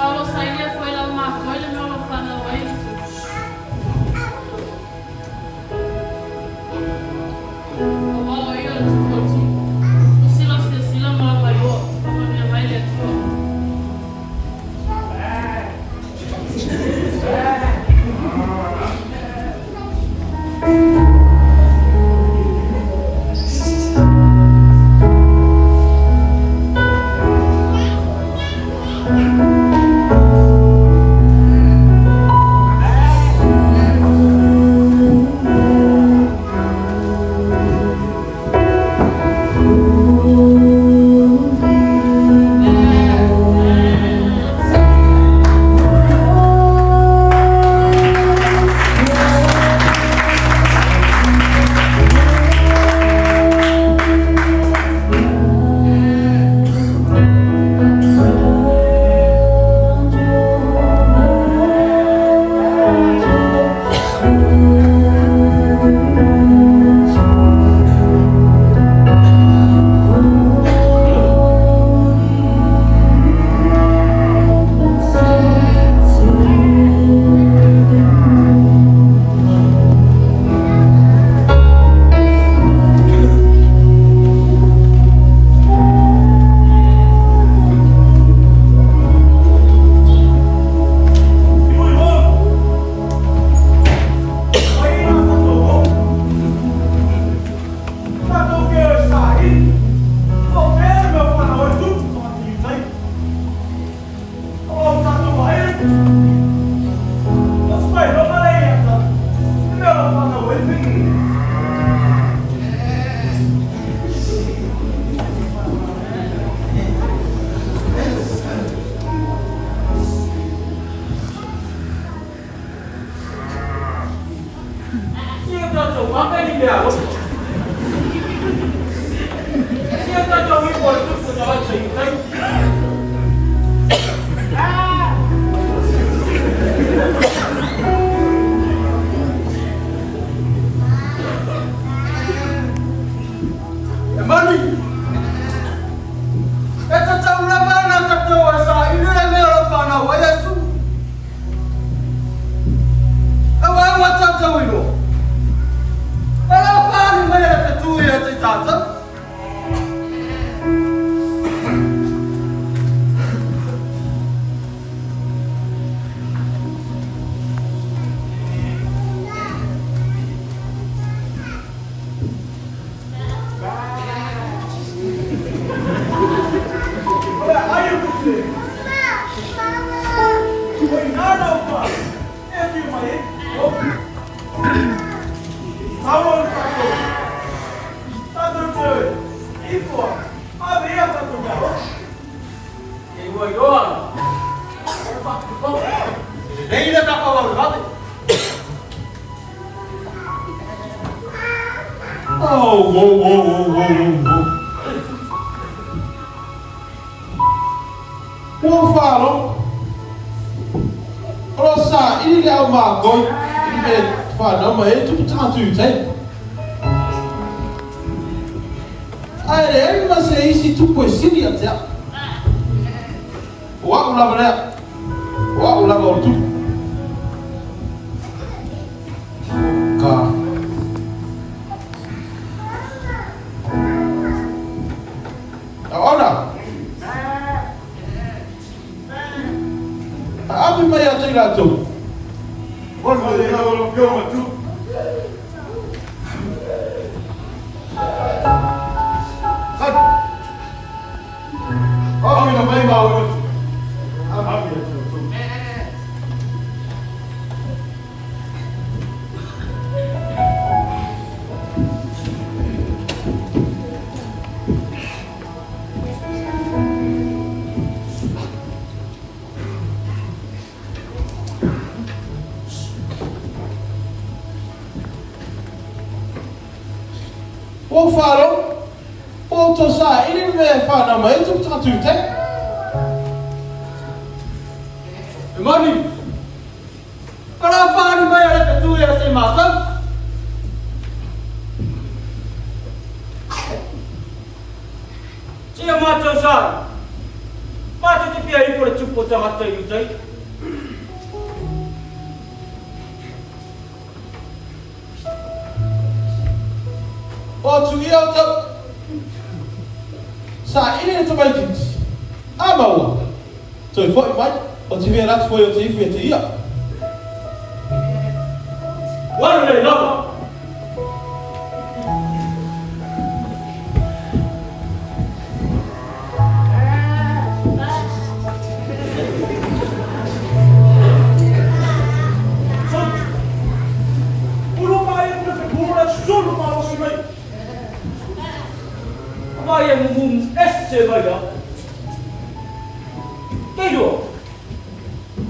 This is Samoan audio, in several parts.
Ma o lo o sailia foi le aumakoi le mea o lo o fanau ai le tupu. Aua o ia o le tupu o le tupu. Tusi lau silasila ma lau maiua, faamanuia mai le Atua. E mani! E tatau lava ona tatou e saili le mea o lo o fanau ai Iesu. Aua ua tatou iloa, e le o faaali mai e le fetu ia te i tatou. Oh, whoa, whoa, whoa, whoa, whoa, whoa. Ua faalogo. O lo o saili le aumakoi i le mea e fanau mai ai tupu tagata i tai. Ae leai ma se isi tupu e sili ia te au. O a'u lava lea. O a'u lava o le tupu. Ka. Aona. Haawi mai ia te i latou. Ua ou faalogo, ua outou saili le mea e fanau mai ai tupu tagata i tai. E moni, o le a faaali mai a le fetu ia te i matou. Tia matou saili, matou te fia ipu. po le tupu o tagata i utai. O tuia o tau. Saili le tamaitiiti. A maua. Toe foi mai, o te mea ratu foi o te ifu ia te ia. Ua lelei lava. Mai e mumu ese mai la. Keiroa.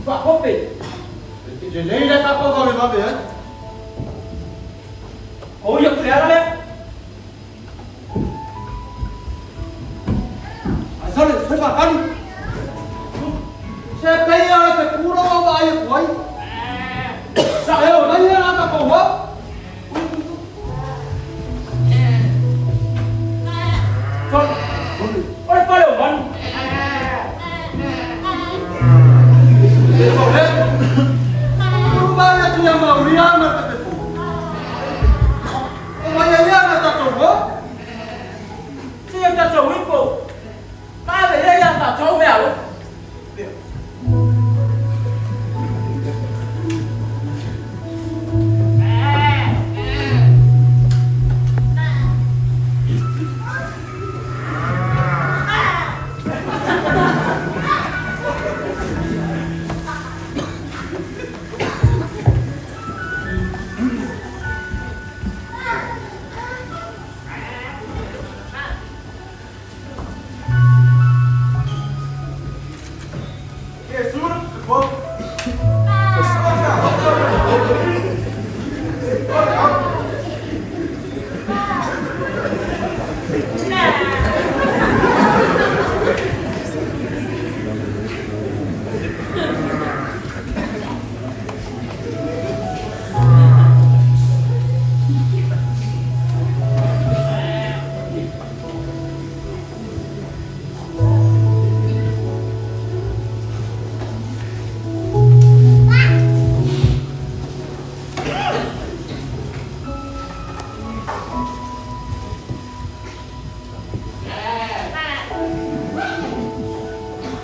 Whakope. Lelei le tatou vavevave ai. O ia ku le ala lea. Ai sole, fai whakari. Se pei a te kura o vaai aku ai. Sa e o nei a tatou hoa. O le fale o manu. Sole. Uru vai atu ia mauria ana te pepo. O mai ai ana tatou hoa. Se ia tatou ipo. Ka ve ia ia tatou mea alo.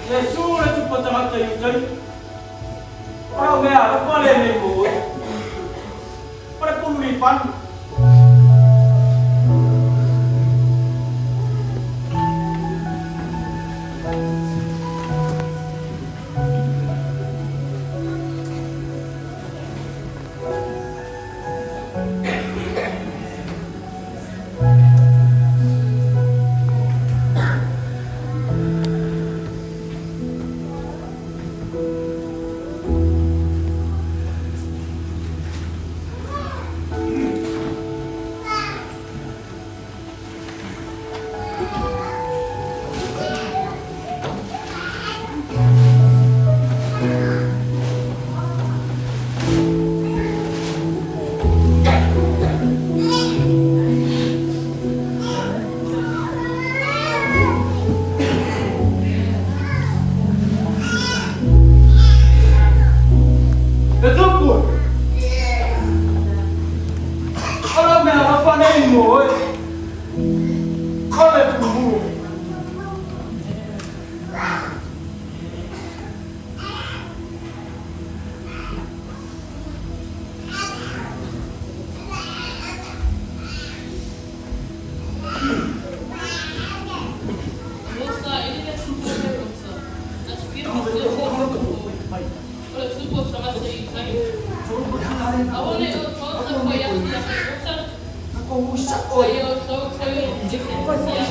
E su le tupu o tagata i utai. O lau mea alofa lea nei mo oe. O le pulu lipani. E tupu e. O lau mea alofa nei mo oe. O le pulu. Ua saili le tupu o le ota, a fia fasia se tupu. O le tupu o tagata i tai. Aole outou tafai atu ia te ota, a ia outou toe ese fasia.